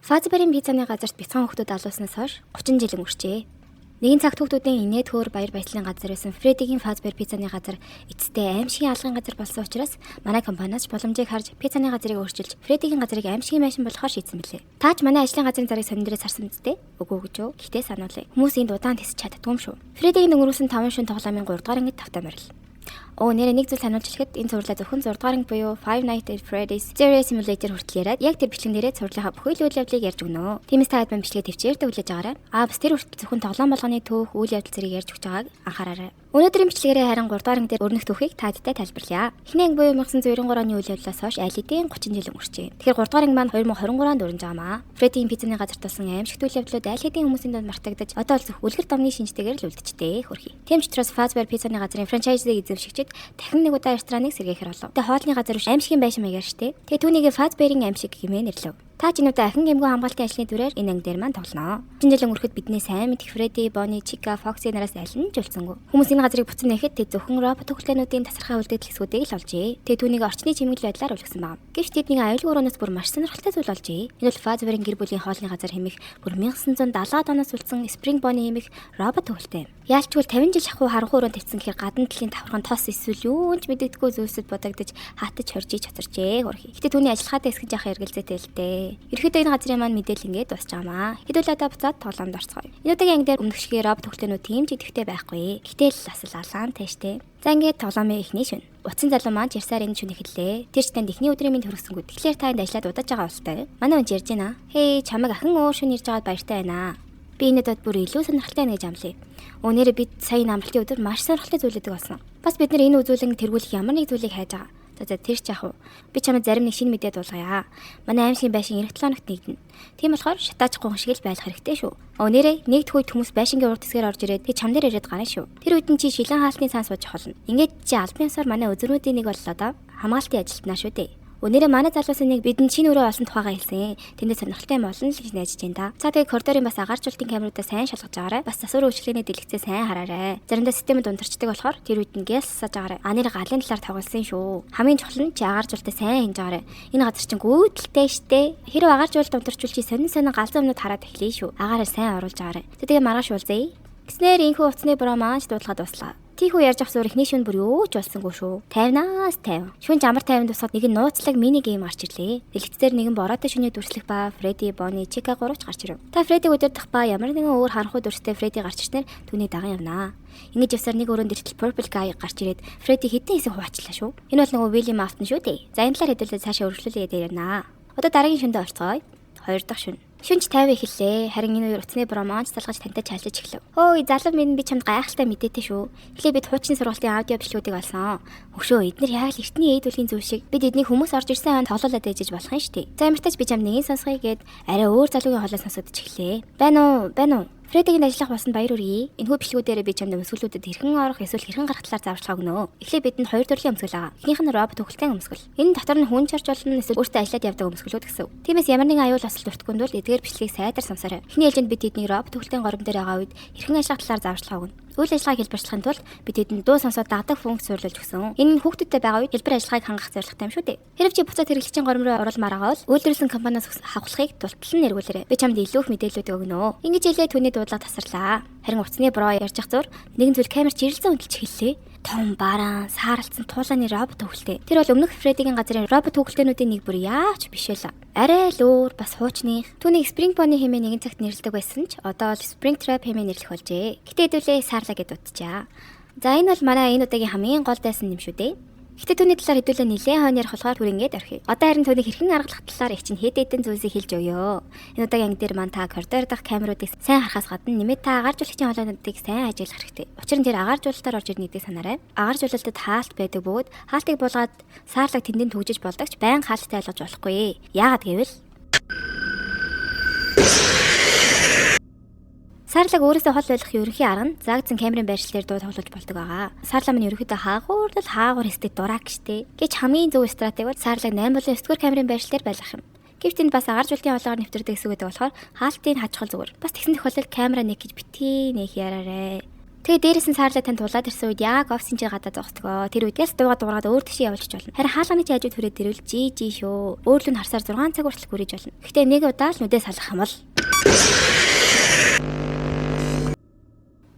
Фазберийн пиццаны газарт бяцхан хүүхдүүд алуулснаас хойш 30 жил өнгөрчээ. Нэгэн цагт хүүхдүүдийн инээд хөөр баяр баясгалан газар байсан Фредигийн Фазбер пиццаны газар эцэстээ аимшигын алгын газар болсон учраас манай компаниас боломжийг харж пиццаны газрыг өөрчилж Фредигийн газрыг аимшигын байшин болгохоор шийдсэн билээ. Таач манай ажлын газрын зарыг сонин дээрээ сарсан биз дээ? Үгүй гэж юу? Гэхдээ сануулъя. Хүмүүс энд удаан тэсэж чаддгүй юм шүү. Фредигийн өнгөрүүлсэн 5 шөнө тоглоомын 3 дугаар ангид тавтай морил. Оо нэрээ нэг зүйл сануулж хэлэхэд энэ цувралаа зөвхөн 6 дугаар анги буюу Five Nights at Freddy's Pizzeria Simulator хүртэл яриад яг тэр бичлэгэн дээрээ цувралынхаа бүхий л үйл явдлыг ярьж өгнө. Тиймээс та хэд мань бичлэгээ төвчээртэй хүлээж аваарай. Аа бас тэр хүртэл зөвхөн тоглоом болгоны түүх, үйл явдал зэрэг ярьж өгч байгааг анхаараарай. Өнөөдрийн бичлэгээрээ харин 3 дугаар анги дээр өрнөх түүхийг та хэдтэй тайлбарлая. Эхний анги буюу 1993 оны үйл явдлаас хойш аль хэдийн 30 жил өнгөрчээ. Тэгэхээр 3 дугаар анги маань 2023 онд өрнөж байгаамаа. Фреддигийн пиццаны газарт болсон аимшигт үйл явдлууд аль хэдийн хүмүүсийн дунд мартагдаж одоо л зөвхөн үлгэр домны шинжтэйгээр л үлдчихтэй хөрхий. Тийм ч учраас Fazbear пиццаны газрын франчайзыг эзэмшигчид дахин нэг удаа рестораныг сэргээхээр болов. Тэгээ хоолны газар биш аимшигын байшин маягаар штэ. Тэгээ түүнийг Fazbear-ийн аимшиг хэмээн нэрлэв. Та ч энэ удаа ахин гэмгүй хамгаалтын ажлын дүрээр энэ анги дээр маань тоглоно. 30 жил өнгөрөхөд бидний сайн мэдэх Фредди, Бонни, Чика, Фокси нараас аль нь ч үлдсэнгүй. Хүмүүс энэ газрыг буцан нээхэд тэд зөвхөн робот төгөлтөөнүүдийн тасархай үлдэгдэл хэсгүүдийг л олжээ. Тэгээ түүнийг орчны чимэглэл байдлаар үлгсэн баг. Гэвч тэд нэг аюулгүй өрөөнөөс бүр маш сонирхолтой зүйл олжээ. Энэ бол Fazbear-ийн гэр бүлийн хоолны газар хэмээх бүр 1970-аад оноос үлдсэн Spring Bonnie хэмээх робот төгөлтэй. Яалчгүй 50 жил шахуу харанхуй өрөөнд тавьсан гэхээр гадна талын давхархан тос эсвэл юу ч мэдэгдэхгүй зүйлсэд бодогдож хатаж хоржиж хоцорчээ хөрхий. Гэтэ түүний ажиллахаатай хэсгэн жаах эргэлзээтэй л дээ. Ерөнхийдөө энэ газрын маань мэдээлэл ингээд дуусч байгаамаа. Хэдүүлээ одоо буцаад тоглоомд орцгоё. Энэ удаагийн анги дээр өмнөх шигээ робот төгөлтөөнүүд тийм ч идэвхтэй байхгүй. Гэтэл бас л алаантай штэ. За ингээд тоглоомын эхний шөнө. Утсан залуу маань ч ярьсаар энэ шөнө эхэллээ. Тэр ч танд эхний өдрийн минь хүргэсэнгүү. Тэгэхээр та энд ажиллаад удаж байгаа болтой. Манай хүн ч ярьж байна. Хей, чамайг ахин өөр шөнө ирж байгаад баяртай байна. Би энэ удаад бүр илүү сонирхолтой байна гэж амлая. Өнөөдөр бид сая энэ амралтын өдөр маш сонирхолтой зүйлээдэг болсон. Бас бид нар энэ үзүүлэн тэргүүлэх ямар нэг зүйлийг хайж байгаа. За за тэр ч яах вэ? Би чамд зарим нэг шинэ мэдээ дуулгая. Манай аимшигын байшин эх 7 хоногт нэгдэнэ. Тийм болохоор шатааж гун шиг л байх хэрэгтэй шүү. Өнөөдөр нэгдэх үед хүмүүс байшингийн урд хэсгээр орж ирээд тэг чам дээр ирээд гарна шүү. Тэр үед нь чи шилэн хаалтны цаан сууж явах болно. Ингээд чи албан ёсоор манай үзрүүдийн нэг боллоо доо. Хамгаалтын ажилтнаа шүү дээ. Өнөөдөр манай залуусын нэг бидэнд шинэ өрөө олсон тухайгаа хэлсэн. Тэндээ сонирхолтой юм олно л гэж найдаж байна да. За тэгээ коридорын бас агааржуулалтын камеруудаа сайн шалгаж агаарай. Бас засвар үйлчилгээний дэлгэцээ сайн хараарай. Заримдаа системд унтарчдаг болохоор тэр үед нь гэлс саж агаарай. А нэр галын талаар тоглосон шүү. Хамгийн чухал нь чи агааржуулалтаа сайн хянаж агаарай. Энэ газар чинь гүйдэлтэй штэ. Хэрв агааржуулалт унтарчвал чи сонин сонин галзуу юмнууд хараад эхлэе шүү. Агаараа сайн оруулж агаарай. Тэгээ маргааш уулзъя. Гэснээр инхүү утасны буруу маань ч дуудлага дуслаа. Тийхүү ярьж авах зур эхний шөнө бүр юу ч болсонгүй шүү. 50-наас 50. Шүн жамар 50 тусаад нэг нь нууцлаг мини гейм гарч ирлээ. Дэлгэцээр нэгэн бороотой шөний дүрслэх ба Фредди, Бонни, Чика гурав ч гарч ирэв. Та Фреддиг удирдах ба ямар нэгэн өөр харанхуй дүрстэй Фредди гарч ирснээр түүний даган явнаа. Ингэж явсаар нэг өрөөнд иртэл Purple Guy гарч ирээд Фредди хэдэн хэсэг хуваачлаа шүү. Энэ бол нөгөө William Afton шүү дээ. За энэ талаар хэдүүлээ цаашаа өргөжлүүлээ ярина. Одоо дараагийн шөндөө орцгоё. Хоёр дахь шөнө. Шүнж 50 эхэллээ. Харин энэ үеэр утасны буруу маань залгаж тантай чалжиж эхлэв. Хөөе, залуу минь би чамд гайхалтай мэдээтэй шүү. Эхлээ бид хуучин сургалтын аудио бичлэгүүдийг олсон. Хөшөө, эднэр яг л эртний ээд үлийн зүйл шиг. Бид эднийг хүмүүс орж ирсэн хойно тоглоулаад ээжиж болох юм шүү дээ. За ямартайч би чамд нэгийг сонсгоё гэд арай өөр залуугийн хоолой сонсогдож эхлэв. Байна уу? Байна уу? Фредигийн ажиллах болсонд баяр хүргэе. Энэхүү бичлэгүүдээрээ би чамд өмсгөлүүдэд хэрхэн орох эсвэл хэрхэн гарах талаар зааварчилгаа өгнө. Эхлээд бидэнд хоёр төрлийн өмсгөл байгаа. Эхнийх нь робот төгөлтэй өмсгөл. Энэ дотор нь хүн чарж болно эсвэл өөртөө ажиллаад явдаг өмсгөлүүд гэсэн. Тиймээс ямар нэгэн аюул осол дуртгүй бол эдгээр бичлэгийг сайтар сонсоорой. Эхний ээлжинд бид тэднийг робот төгөлтэй гором дээр байгаа үед хэрхэн ажиллах талаар зааварчилгаа өгнө. Үйл ажиллагааг хэлбэрчлэхийн тулд бид тэдэнд дуу сонсоод дагдаг функц суйрлуулж өгсөн. Энэ нь хүүхдүүдтэй байгаа үед хэлбэр ажиллагааг хангах зорилготой юм шүү дээ. Хэрв чи буцаад хэрэглэгчийн горим руу оруулмаар байгаа бол үйлдвэрлэсэн компаниас хавхлахыг тултал нь эргүүлээрэй. Би чамд илүү их мэдээллүүдийг өгнө. Ингэж хэлээ түүний дуудлага тасарлаа. Харин утасны бро ярьж ах зур нэгэн зүйл камер чирэлзэн хөдөлж эхэллээ. Том бараан сааралцсан туулааны робот төгөлтэй. Тэр бол өмнөх Фредигийн газрын робот төгөлтэйнүүдийн нэг бүр яавч биш байла. Арай л өөр бас хуучных. Түүнийг Spring Bonnie хэмээн нэгэн цагт нэрлэдэг байсан ч одоо бол Spring Trap хэмээн нэрлэх болжээ. Гэтэ хэдүүлээ саарлаа гэд дутжаа. За энэ бол манай энэ удаагийн хамгийн гол дайсан юм шүү дээ. Гэтэ түүний талаар хэдүүлээ нэлээд хойно ярих болохоор түр ингээд орхив. Одоо харин түүнийг хэрхэн аргалах талаар их чинь хэд хэдэн зүйлсийг хэлж өгөө. Энэ удаагийн анги дээр маань та коридор дахь камеруудыг сайн харахаас гадна нэмээд та агааржуулагчийн хоолойнуудыг сайн ажиглах хэрэгтэй. Учир нь тэр агааржуулалтаар орж ирнэ гэдгийг санаарай. Агааржуулалтад хаалт байдаг бөгөөд хаалтыг буулгаад саарлаг тэндэн түгжиж болдог ч байн хаалттай ойлгож болохгүй. Яагаад гэвэл Сарлаг өөрөөсөө хол байх ерөнхий арга нь заагдсан камерын байршил дээр дуу тоглож болдог байгаа. Сарлаа минь ерөнхийдөө хаагуур л хаагуур хэсдэг дурак штэ. Гэвч хамгийн зөв стратеги бол сарлаг 8 болон 9 дугаар камерын байршил дээр байлгах юм. Гэвч тэнд бас агааржуулалтын хоолоогоор нэвтэрдэг хэсэг байдаг болохоор хаалтыг хажхал зүгээр. Бас тэгсэн тохиолдолд камера нэг гэж битгий нэх яраарэ. Тэгээ дээрээс нь Саарла тань тулаад ирсэн үед яг офисын чинь гадаа зогсдгоо. Тэр үед ялс дууга дуурайд өөр тийшээ явуулчих болно. Харин хаалганы чи хажууд хүрээд ирвэл жи жи шүү. Өөрлөө нь харсаар 6 цаг хүртэл гүрийж болно. Гэхдээ нэг удаа л нүдээ салах юм бол.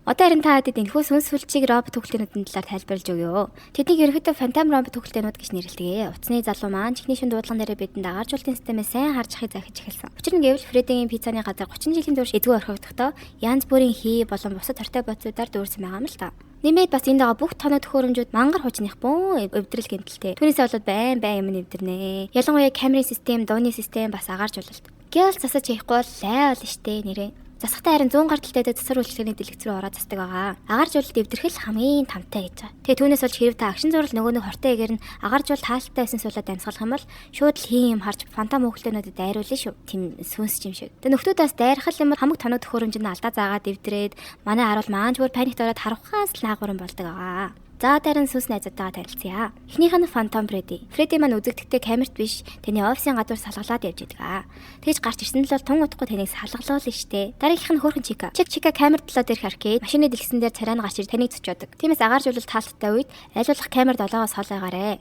Одоо харин та хэдэд энэхүү сүнс сүлжиг робот төгөлтөөнүүдийн талаар тайлбарлаж өгье. Тэднийг ерөнхийдөө фантом робот төгөлтөөнүүд гэж нэрлэдэг. Утасны залуу маань чихний шин дуудлаган дээр бидэнд агааржуулалтын системээ сайн харж ахыг захиж эхэлсэн. Учир нь гэвэл Фредигийн пиццаны газар 30 жилийн турш эзгүй орхигдохдоо янз бүрийн хий болон бусад хортой бодисуудаар дүүрсэн байгаа юм л та. Нэмээд бас энд байгаа бүх тоног төхөөрөмжүүд мангар хужных бөөн өвдрөл гэмтэлтэй. Түүнээсээ болоод байн байн юм нэвдэрнэ. Ялангуяа камерын систем, дууны систем бас агааржуулалт. Гэл засаж хийхгүй бол лай болно штэ нэрээ. Засахтаа харин 100 гардалтай засвар үйлчилгээний дэлгэц рүү ороод засдаг байгаа. Агааржуулалт эвдэрхэл хамгийн тамтай гэж байгаа. Тэгээ түүнээс болж хэрв та агшин зурвал нөгөө нэг хортой эгээр нь агааржуулалт хаалттай байсан суулаад амьсгалах юм бол шууд л хийн юм харж фантом хөглөөнүүдэд дайруулна шүү. Тийм сүнс юм шиг. Тэгээ нөхдүүд бас дайрхал юм хамаг тоног төхөөрөмж нь алдаа заагаад эвдрээд манай аруул маанч бүр паникт ороод харавхаас л наагуран болдог байгаа. За дараа нь сүнс найзуудтайгаа танилцъя. Эхнийх нь Phantom Freddy. Freddy маань үзэгдэхдээ камерт биш, таны офисын гадуур салгалаад явж байдаг. Тэгж гарч ирсэн л бол тун удахгүй таныг салгалуулна штэ. Дараагийнх нь хөөрхөн Чика. Чика камер долоо дээрх аркейд машины дэлгэсэн дээр царай нь гарч ир таныг цочоодог. Тиймээс агааржуулалт таалттай үед аль болох камер долоогоос хол байгаарэ.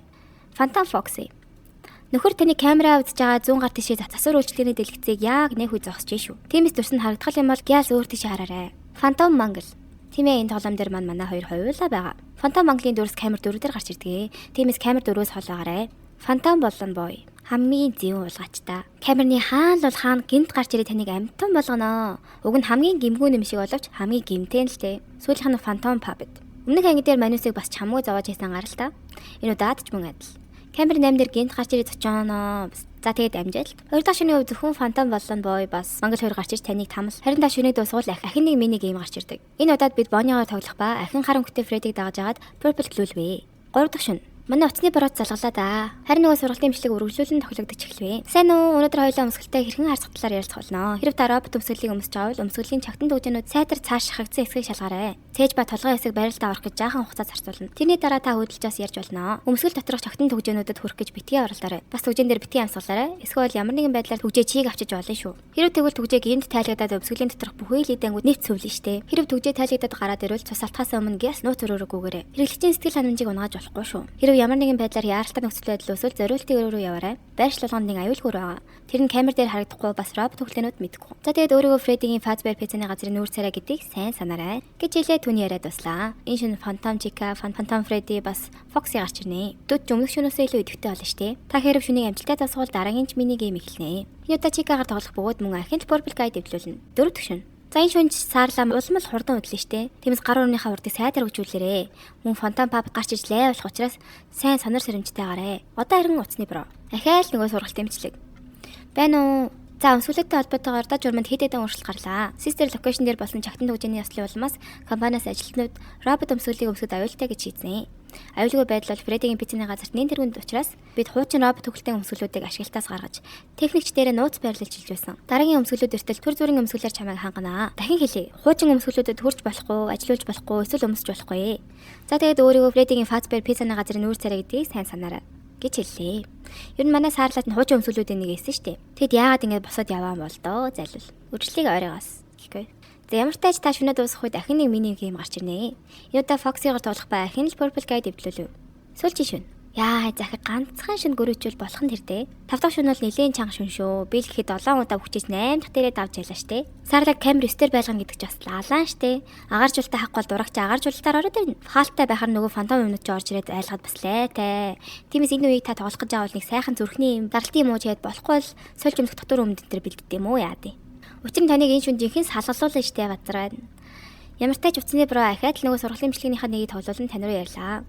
Phantom Foxy. Нөхөр таны камераа үзэж байгаа зүүн гар тишээ засвар үйлчилгээний дэлгэцийг яг нэг үе зогсож шүү. Тиймээс дүрс нь харагдах юм бол гяас өөр тишээ хараарэ. Phantom Mangle. Тийм ээ, энэ тоглоом дээр маань манай хоёр хоёулаа байгаа. Phantom Mangle-ийн дүрс камер 4 дээр гарч ирдэг. Тиймээс камер 4-өөс хол байгаарэ. Phantom болон Boy хамгийн зэвүүн уулгач та. Камерны хаан л бол хаан гинт гарч ирээ таныг амтан болгоно. Уг нь хамгийн гимгүүн юм шиг боловч хамгийн гимтэн л дээ. Сүүлийнх нь Phantom Puppet. Өмнөх анги дээр Манусыг бас чамгүй зовоож хийсэн гарал та. Энэ удаад ч мөн адил. Камер 8 дээр гинт гарч ирээ зочооно. За тэгээд амжилт. Хоёр дахь шөнийн хувь зөвхөн Phantom болон Boy бас Мангал хоёр гарч ир таныг тамал. Харин та шөнийн дуусгал ахин нэг мини гейм гарч ирдэг. Энэ удаад бид Боннигоор тоглох ба ахин хар өнгөтэй Фредиг дагаж агаад Purple Glue-лвэ. Гурав дахь шөнө. Манай утасны бороод залгалаа да. Харин нөгөө сургалтын бичлэг үргэлжлүүлэн тохиолдож эхэлвэ. Сайн уу? Өнөөдөр хоёулаа өмсгөлтэй хэрхэн харцах талаар ярилцах болно. Хэрв та робот өмсгөлийг өмсөж байгаа бол өмсгөлийн чагтан түгжээнүүд сайтар цааш шахагдсан хэсгийг шалгаарай. Цээж ба толгойн хэсэг байралтаа орох гэж жаахан хугацаа зарцуулна. Тэрний дараа та хөдөлж бас ярьж болно. Өмсгөл доторх чагтан түгжээнүүдэд хүрэх гэж битгий оролдоорой. Бас түгжээн дээр битгий амьсгалаарай. Эсвэл ямар нэгэн байдлаар түгжээ чийг авчиж болно шүү. Хэрв тэгвэл түгжээ гинт тайлгадаад өмсгөлийн доторх бүхий л эдэнгүүд нэвт сүвлэн штэ. Хэрв түгжээ тайлгадаад гараад ирвэл цус алтахаас өмнө гяс нууц өрөөрөөгүйгээрэй. Хэрэглэгчийн сэтгэл ханамжийг унагааж болохгүй шүү. Хэрв ямар нэгэн байдлаар яаралтай нөхцөл байдал үүсвэл зориултын өрөө рүү яваарай. Байршил болгонд нэг аюулгүй байгаа. Тэр нь камер дээр харагдахгүй бас робот хөглөөнүүд мэдэхгүй. За тэгээд өөрийгөө Фредигийн Fazbear Pizza-ны газрын нүүр царай гэдгийг сайн санаарай гэж хэлээ түүний яриад дуслаа. Энэ шөнө Phantom Chica, Phantom Freddy бас Foxy гарч ирнэ. Дүд ч өмнөх шөнөөсөө илүү идэвхтэй болно штэ. Та хэрв шөнийг амжилттай засвал дараагийн ч мини гейм эхэлнэ. Энэ удаа Chica-гаар тоглох бөгөөд мөн ахин л Purple Guy дэвлүүлнэ. Дөрөв дэх шөнө. За энэ шөнө Саарла улам л хурдан хөдлөн штэ. Тиймээс гар өрнийхээ урдыг сайтар хөгжүүлээрэ. Мөн Phantom Puppet гарч иж лай болох учраас сайн сонор сэрэмжтэй гараа. Одоо харин утасны бро. Ахаал нөгөө сургалтын бичлэг. Байна уу? За өмсгөлөдтэй холбоотойгоор дад журманд хэд хэдэн өөрчлөлт гарлаа. Sister location дээр болсон чагтан түгжээний ёслолын улмаас компаниас ажилтнууд робот өмсгөлийг өмсөхөд аюултай гэж шийдсэн. Аюулгүй байдал бол Фредигийн пиццаны газарт нэн тэргүүнд учраас бид хуучин робот төгөлтэй өмсгөлүүдийг ашиглалтаас гаргаж техникч дээрээ нууц байрлал жилж байсан. Дараагийн өмсгөлүүд эртэл төр зүрийн өмсгөлөөр чамайг ханганаа. Дахин хэлье. Хуучин өмсгөлүүдэд хүрч болохгүй, ажилуулж болохгүй, эсвэл өмсөж болохгүй. За тэгээд өөрийгөө Фредигийн Fazbear пиццаны газрын нүүр царай гэдгийг сайн санаарай гэж хэллээ. Ер нь манай Саарлаад нь хуучин өмсгөлүүдийн нэг байсан шүү дээ. Тэгэд яагаад ингэж босоод яваа юм бол доо зайлвал. Үржлийг ойрогоос гэхгүй. За ямар тач та шөнө дуусах үед ахин нэг мини гейм гарч ирнэ. Энэ удаа Foxy-гоор тоглох ба ахин л Purple Guy дэвлүүлв. Сүүлчийн шөнө. Яа, захи ганцхан шөнө гөрөөчвөл болох нь тэр дээ. Тав дахь шөнө бол нэлээд чанга шөнө шүү. Би л гэхэд 7 удаа хүчээж 8 дахь дээрээ давж ялаа штэ. Сарлаг камер 9 дээр байлгана гэдэг ч бас лалаан штэ. Агааржуулалтаа хахгүй бол дурагч агааржуулалтаар ороод ирнэ. Хаалттай байхаар нөгөө фантом юмнууд ч орж ирээд айлгаад бас лайтай. Тиймээс энэ үеийг та тоглох гэж байгаа бол нэг сайхан зүрхний юм, даралтын юм уу чад болохгүй бол сольж өмсөх дотор өмд энэ төр бэлддэг юм уу яа дий. Учир нь таныг энэ шүн жинхэнэ салгалуулна штэ газар байна. Ямар тач утасны бро ахаад л нөгөө сургалтын бичлэгнийхаа нэгийг тоглуулан тань руу ярьлаа.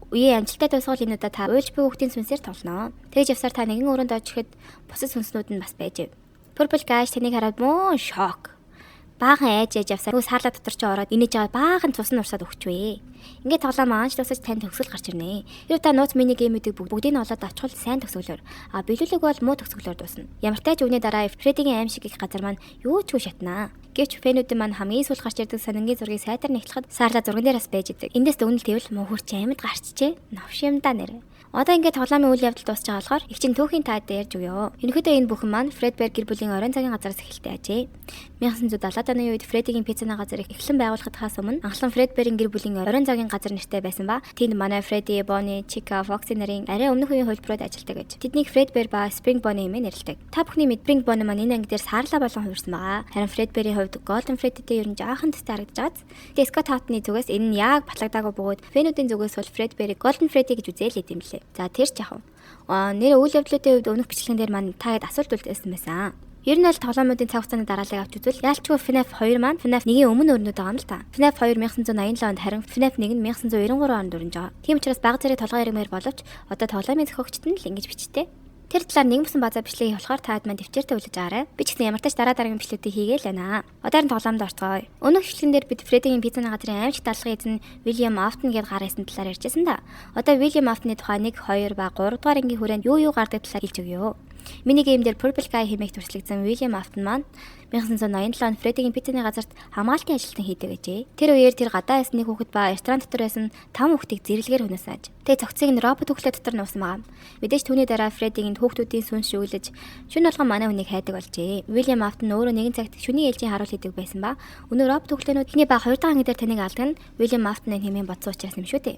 Үеийн амжилттай дуусгал энэ удаа та уйлж буй хүүхдийн сүнсээр тоглоно. Тэгж явсаар та нэгэн өрөөнд очиж ирэхэд бусад сүнснүүд нь бас байж. Purple Guy таныг хараад мөн шок. Баахан айж айж явсаар нөгөө саалаа дотор ч ороод инээж байгаа баахан цус нь урсаад өгчвэ. Ингээд тоглоом аанч дуусаж тань төгсгөл гарч ирнэ. Хэрв та нууц мини геймүүдийг бүгдийг нь олоод авчихвал сайн төгсгөлөөр. А биелүүлэг бол муу төгсгөлөөр дуусна. Ямар тач үүний дараа Фредигийн аим шиг их газар маань юу ч үгүй шатнаа. Гэвч фэнүүдийн маань хамгийн сүүл гарч ирдэг сонингийн зургийг сайтар нэгтлэхэд саарлаа зурган дээр бас байж идэг. Эндээс дүгнэлт хийвэл муу хурц амьд гарчжээ. Новш юм да нэрэ. Одоо ингээд тоглоомын үйл явдал дуусч байгаа болохоор их чинь түүхийн та дээр ярьж өгье. Ерөнхийдөө энэ бүхэн маань Fredbear гэр бүлийн оройн цагийн газараас эхэлтэй ажээ. 1970-аад оны үед Freddy-гийн пиццаны газар эхлэн байгуулахаас өмнө анхлан Fredbear-ийн гэр бүлийн оройн цагийн газар нэртэй байсан ба тэнд манай Freddy, Bonnie, Chica, Foxy нарын арай өмнөх үеийн хувилбарууд ажилладаг гэж. Тэднийг Fredbear ба Spring Bonnie хэмээн нэрлэдэг. Та бүхний мэд Spring Bonnie маань энэ анги дээр саарлаа болон хувирсан байгаа. Харин Fredbear-ийн хувьд Golden Freddy-тэй ер нь жаахан төстэй харагдаж байгааз. Тэгээ Scott Houghton-ы зүгээс энэ нь яг батлагдаагүй бөгөөд fan үүдийн зүгээс бол Fredbear-ыг Golden Freddy гэж үзээл идэм блээ. За, тэр ч яах вэ? Нэр үйл явдлуудын хувьд өмнөх бичлэгэн дээр маань та хэд асуулт үлдээсэн байсан. Ер нь бол тоглоомуудын цаг хугацааны дарааллыг авч үзвэл яалчгүй FNAF 2 маань FNAF 1-ийн өмнө өрнөд байгаа юм л та. FNAF 2 1987 онд, харин FNAF 1 нь 1993 онд өрнөж байгаа. Тийм учраас бага зэрэг толгой ирмээр боловч одоо тоглоомын зохиогчд нь л ингэж бичтэй. Тэр талаар нэг мөсөн базаа бичлэг хийх болохоор таад маань төвчээртэй хүлээж аваарай. Би ч гэсэн ямар ч дараа дараагийн бичлэгүүдийг хийгээл байна. Одоо харин тоглоомд орцгоё. Өмнөх бичлэгэн дээр бид Фредигийн пиццаны газрын аимшиг даалгын эзэн Уильям Афтон гээд гар байсан талаар ярьжсэн да. Одоо Уильям Афтны тухай 1, 2 ба 3 дугаар ангийн хүрээнд юу юу гардаг талаар хэлж өгье. Mini game дээр Purple Guy хэмээх төрслөгдсөн Уильям Афтон маань 1987 онд Фредигийн пиццаны газарт хамгаалтын ажилтан хийдэг гэжээ. Тэр үеэр тэр гадаа байсан нэг хүүхэд ба ресторан дотор байсан таван хүүхдийг зэрлэгээр хүнээс аж. Тэгээ цогцыг нь робот хүүхлээ дотор нуусан байгаа. Мэдээж түүний дараа Фредигийн хүүхдүүдийн сүнс шүглэж шөнө болгон манай хүнийг хайдаг болжээ. Уильям Афтон өөрөө нэгэн цагт шөнийн ээлжийн харуул хийдэг байсан ба өнөө робот хүүхлээнүүд эхний ба хоёр дахь анги дээр таныг алдаг нь Уильям Афтон хэмээн бодсон учраас юм шүү дээ.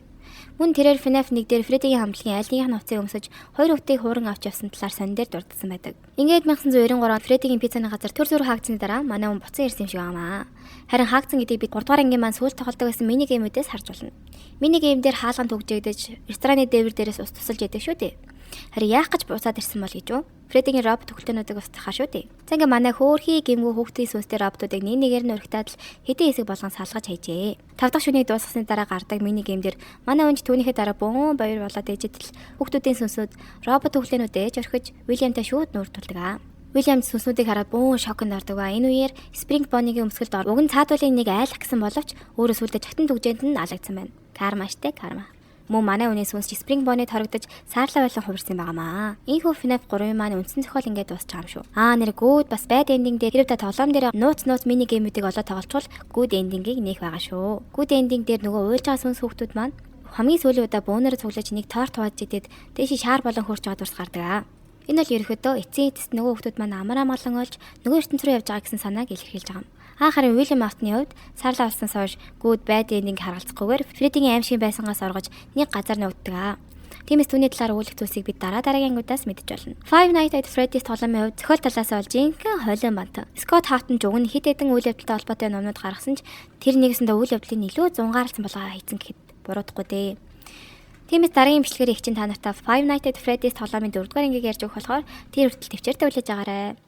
Мөн тэрээр FNAF 1 дээр Фредигийн хамтлагийн аль нэгийнх нь хувцсыг өмсөж хоёр хүүхдийг хууран авч явсан талаар сонин дээр дурдсан байдаг. Ингээд 1993 онд Фредигийн пиццаны газар төр зүрх хаагдсаны дараа манай хүн буцан ирсэн юм шиг байна. Харин хаагдсан гэдгийг бид 3 дугаар ангийн маань сүүлд тоглодог байсан mini game үүдээс харж болно. Mini game дээр хаалган түгжээгдэж рестораны дээвэр дээрээс ус тусалж яадаг шүү дээ. Харин яах гэж буцаад ирсэн бол гэж юу? Фредигийн робот төгөлтөөнүүдийг устгахаа шүү дээ. За, ингээ манай хөөрхий гэмгүй хүүхдийн сүнстэй роботуудыг нэг нэгээр нь урагтаад л хэдэн хэсэг болгон салгаж хайжээ. Тав дахь шөнийг дуусгасны дараа гардаг mini game дээр манай үнч түүнийхээ дараа бөөн баяр болоод ээжэд л хүүхдүүдийн сүнсүүд робот төгөлтөөнүүдээ орхиж Уильямтай шүүд нүүр тулдаг аа. Уильям сүнснүүдийг хараад бөөн шоконд ордог ба энэ үеэр Spring Bonnie-гийн өмсгөлд уг нь цаадуулын нэг айлах гэсэн боловч өөрөө сүүлдээ чагтан түгжээнд нь алагдсан байна. Карма штэ, карма. Мөн манай үний сүнс Spring Bonnie торогдож саарлаа байлан хувирсан байгаамаа. Ийхүү FNAF 3-ын маань үндсэн зохиол ингээд дуусчих юм шүү. Аа, нэр good бас bad ending дээр хэрэг та тоглоом дээр нууц нууц mini game үүдийг олоод тоглолцвол good ending-ийг нээх байгаа шүү. Good ending дээр нөгөө уйлж байгаа сүнс хүүхдүүд маань хамгийн сүүлийн удаа бөөнөрө цуглаж нэг торт хувааж идээд дээшээ шаар болон хөрч байгаа дүрс гардаг аа. Энэ бол ерөнхийдөө эцсийн эцэст нөгөө хүүхдүүд маань амар амгалан олж нөгөө ертөнц рүү явж байгаа гэсэн санааг илэрхийлж байгаа юм. Аа, харин Уильям Афтны хувьд сарлаа олсноос хойш good bad ending харгалзахгүйгээр Фредигийн аимшиг байсангаас оргож нэг газар нуугддаг аа. Тиймээс түүний талаар өгүүлэх зүйлсийг бид дараа дараагийн ангиудаас мэдэж болно. Five Nights at Freddy's тоглоомын хувьд зохиол талаас бол жинхэнэ холион бант. Scott Houghton ч уг нь хэд хэдэн үйл явдалтай холбоотой номнууд гаргасан ч тэр нэгэсэндээ үйл явдлыг илүү зунгаарласан болгоо хийцэн гэхэд буруудахгүй дээ. Тиймээс дараагийн бичлэгээр их чинь та нартай Five Nights at Freddy's тоглоомын дөрөвдүгээр ангийг ярьж өгөх болохоор тэр хүртэл төвчээртэй хүлээж агаарай.